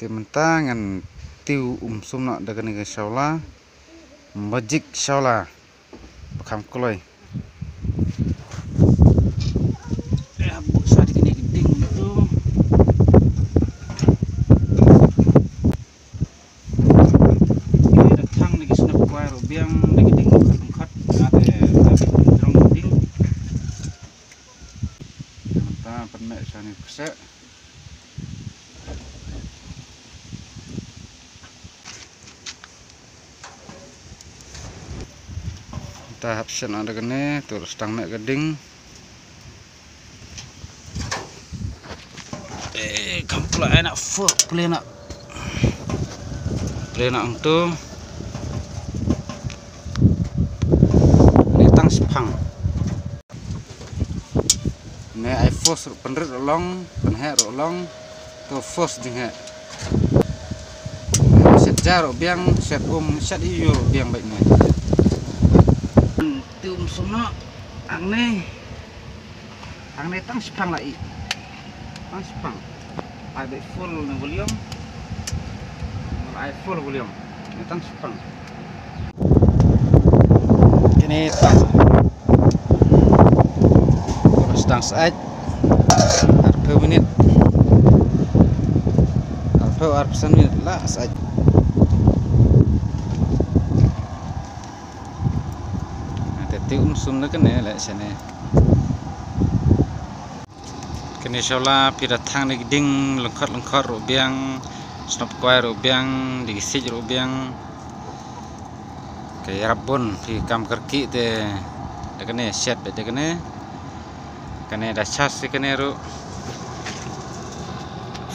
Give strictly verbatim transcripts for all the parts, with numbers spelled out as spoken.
Te mynta ngan tiew um sum noh da kane ka shawla, Magic Shawla, ba kham kloi. Eh, buh sa da kane ka ding tu. Kine da thang da ki snep kwai ruh biang, da ki ding khot khot, ate da ki jrong ding. Mynta pynmeh shane ka kseh. Mynta hap shet noh da kane, to sdang meh ka ding. Eh, kam pula ai na fo, pule na. Pule na ang tu. Ni tang shipang. Ne ai force ruh pynrit ruh long, pynheh ruh long, to force jingeh. Shet ja ruh biang, shet um, shet ïu ruh biang bad ne. Te um sum noh, hangne. Hangne tang shipang la i. Tang shipang. Ai bad full ne volume. Ai full volume. Ni tang shipang. Kine tang. Sdang sait. Arphew minit. Arphew arphew san minit la sait. Te tiew um sum na kane leh shane. Kane shawla phi da thang da ki ding lyngkhot lyngkhot ruh biang, snep kwai ruh biang, da ki siej ruh biang. Ka ïarap bun phi kam kyrkieh te da kane shet bad da kane. Kane da charge te kane ruh.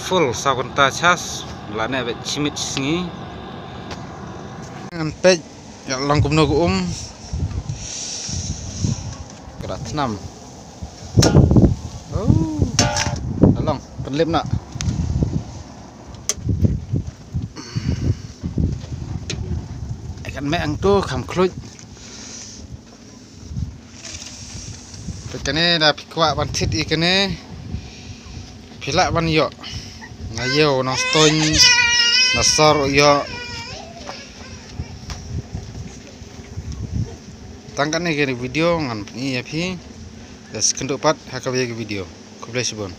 Full saw kynta charge, lane bad shi minit shi sngi. Ngan peit ïa long kumno ka um. Ka da thnam. Oh. Da long, pynlip na. Kan meh ang tu kham khluit. Te kane da phi kwah ban thied ïa kane, phi lah ban ïoh na ïew Nongstoiñ, na sor ïoh. Tang kane ka video ngan pyni ïa phi. Te sa kynduh pat ha kawei ka video. Khublei shibun.